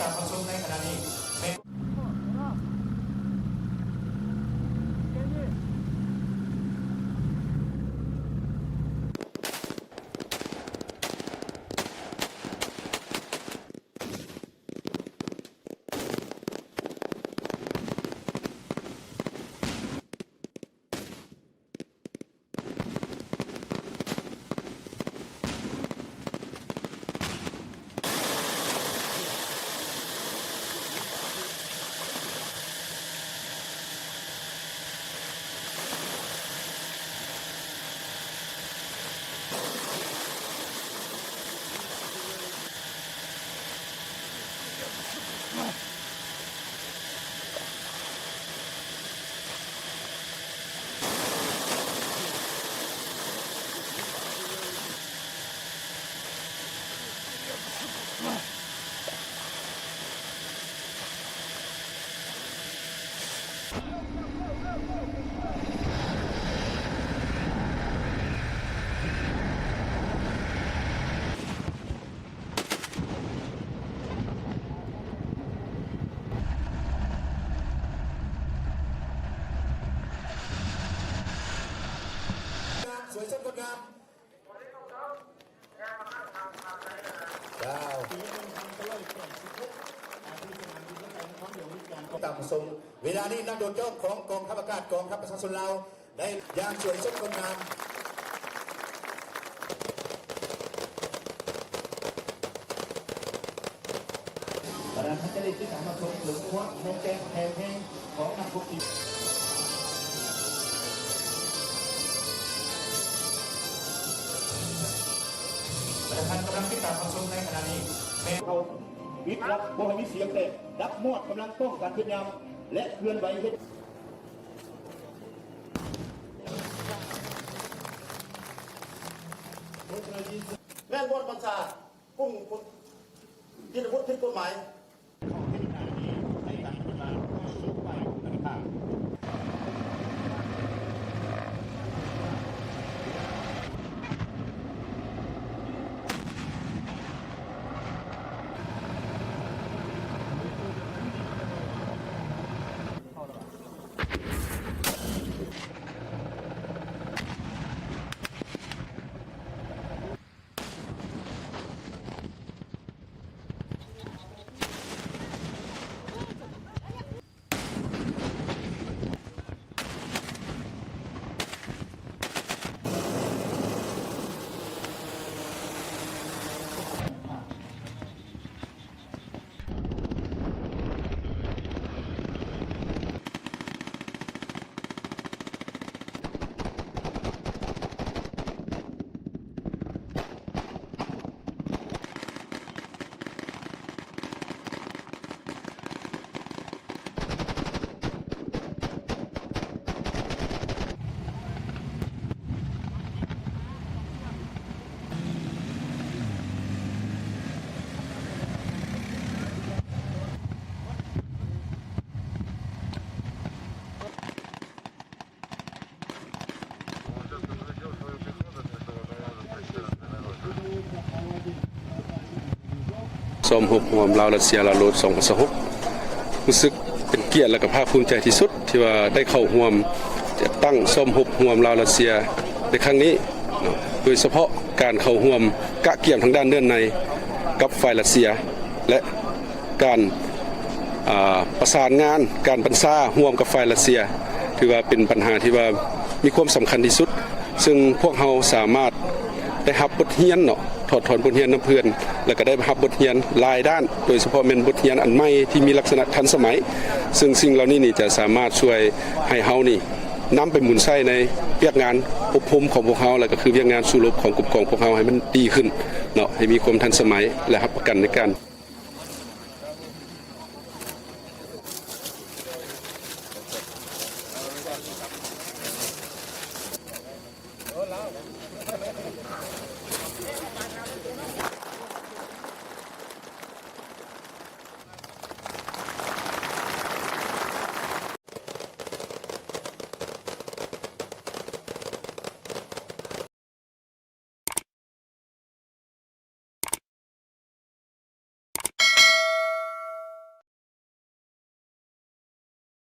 ການປະຊຸມໃນຂະນະນີ້ແມ່ນ ສວຍສົດງົດງາມ ເຈົ້າ ຕາມຊົມ ເວລານີ້ນັກໂດດຈ້ອງຂອງກອງທັບອາກາດ ກອງທັບປະຊາຊົນລາວ ໄດ້ຢ່າງສວຍສົດງົດງາມ. ບັນດາທ່ານຈະໄດ້ຕິດຕາມຮັບຊົມເຖິງຄວາມແຂງແກງແຂງແຮງຂອງນັກຮົບທີ່ ບັນດາທ່ານກຳລັງຕິດຕາມຮັບຊົມໃນຂະນະນີ້ແມ່ນ ເຮົາປິດລັກບໍ່ໃຫ້ມີສຽງແຕກ ດັບມອດກຳລັງປ້ອງກັນພະຍາຍາມ ແລະ ເຄື່ອນໄຫວເຮັດ ແມ່ນບ່ອນບັນຊາກຸງ ຕິດອາວຸດຜິດກົດໝາຍ. ຊ້ອມຮົບຮ່ວມລາວ-ຣັດເຊຍ ລາວໂລດ ສອງພັນຊາວຫົກ ຮູ້ສຶກເປັນກຽດ ແລະ ກໍພາກພູມໃຈທີ່ສຸດ ທີ່ວ່າໄດ້ເຂົ້າຮ່ວມຈັດຕັ້ງຊ້ອມຮົບຮ່ວມລາວ-ຣັດເຊຍໃນຄັ້ງນີ້ເນາະ, ໂດຍສະເພາະການເຂົ້າຮ່ວມກະກຽມທາງດ້ານເນື້ອໃນກັບຝ່າຍຣັດເຊຍ ແລະ ການ ອ່າ ປະສານງານການບັນຊາຮ່ວມກັບຝ່າຍຣັດເຊຍ ຖືວ່າເປັນບັນຫາທີ່ວ່າມີຄວາມສຳຄັນທີ່ສຸດ, ເຊິ່ງພວກເຮົາສາມາດໄດ້ຮັບບົດຮຽນເນາະ, ຖອດຖອນບົດຮຽນນຳເພື່ອນ ແລ້ວກໍໄດ້ຮັບບົດຮຽນຫຼາຍດ້ານ, ໂດຍສະເພາະແມ່ນບົດຮຽນອັນໃໝ່ທີ່ມີລັກສະນະທັນສະໄໝ, ເຊິ່ງສິ່ງເຫຼົ່ານີ້ນີ້ຈະສາມາດຊ່ວຍໃຫ້ເຮົານີ້ນຳໄປໝູນໃຊ້ໃນວຽກງານອົບຮົມຂອງພວກເຮົາ ແລ້ວກໍຄືວຽກງານສູ້ລົບຂອງກຸ່ມກອງພວກເຮົາໃຫ້ມັນດີຂຶ້ນເນາະ, ໃຫ້ມີຄວາມທັນສະໄໝ ແລະ ຮັບປະກັນໃນການ ເ